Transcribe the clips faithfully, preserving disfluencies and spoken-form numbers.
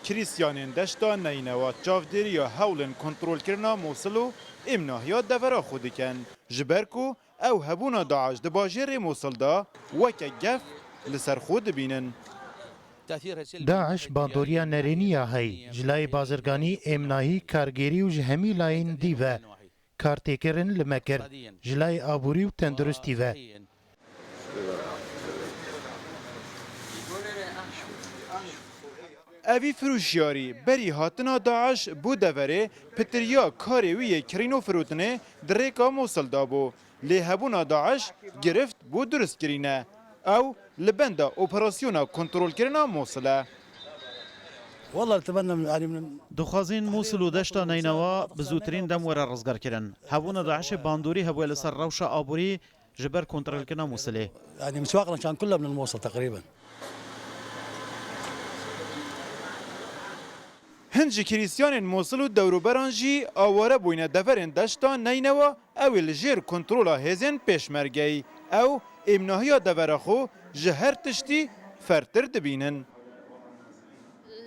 Krîstiyanên deşta Neynewa çavdêriya hewlên kontrolkirina Mosil û êmnahiya devera xwe dikin, ji ber ku ew hebûna DAIŞ di bajêrê Mosil de weke gef li ser xwe dibînin. DAIŞ bandoriya nerênî ya heyî, ji layê bazirganî, êmnahî, kargêrî û ji hemî layên dî ve kartêkirin li me kir, ji layê aborî û tenduristî ve. Evî firûşyarî berî hatina DAIŞ bo deverê pitiriya karê wî yê kirîn û firotinê di rêka Mosil de bû. Lê hebûna DAIŞ girift bo durustkirî ne. Ew li benda operasyona kontrolkirina Mosil e. والله نتمنى من يعني من Dixwazin Mûsil û deşta Neynewa bi zûtirîn dem were rizgarkirin. Hebûna DAIŞê bandorî hebûye li ser rewşa aborî ji ber kontrolkirina Mûsilê. يعني مسواقنا كان كله من الموصل تقريبا. Hin ji Krîstiyanên Mosil û dewroberan jî aware bûyne deverên deşta Neynewa, ew ê li jêr kontrola hêzên pêşmergeyî. Ew êmnahiya devera xwe ji her tiştî fertir dibînin.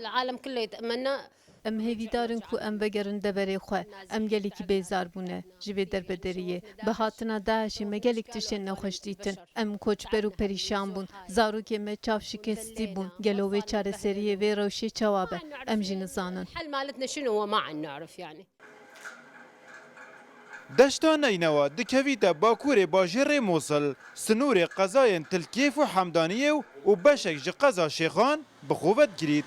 العالم كله يتمنى Em hêvîdar in ku em vegerin deverê xwe. Em gelekî bêzar bûne ji vê derbederiyê. Bi hatina DAIŞê me gelek tiştên nexweş dîtin. Em koçber û perîşan bûn. Zarokên me çav şikestî bûn. Gelo wê çareseriyê vê rewşê çawa be? Em jî nizanin. الحل مالتنا شنو هو ما عنا نعرف يعني. Deşta Neynewa dikevîte bakurê bajêrê Mosil, sinûrê qezayên Tilkêf û Hemdaniyê û beşek ji qeza Şêxan bi xwe ve digirît.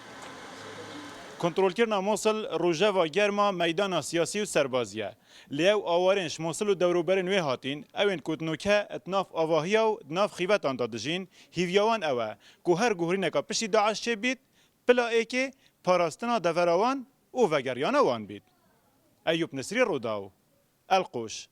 Kontrolkirina Mosil rojeva germa meydana siyasî û serbazî ye. Lê ew awarên ji Mosil û dewroberên wê hatîn, ew ên ku di nûke di nav avahiya û di nav xîvetan de dijîn, hîviya wan ew e ku her guhrîneka piştî DAIŞ çêbît, pila êkê parastina devera wan û vegeriyana wan bît. Eyûp Nisrî, Rûdaw, Elqûş.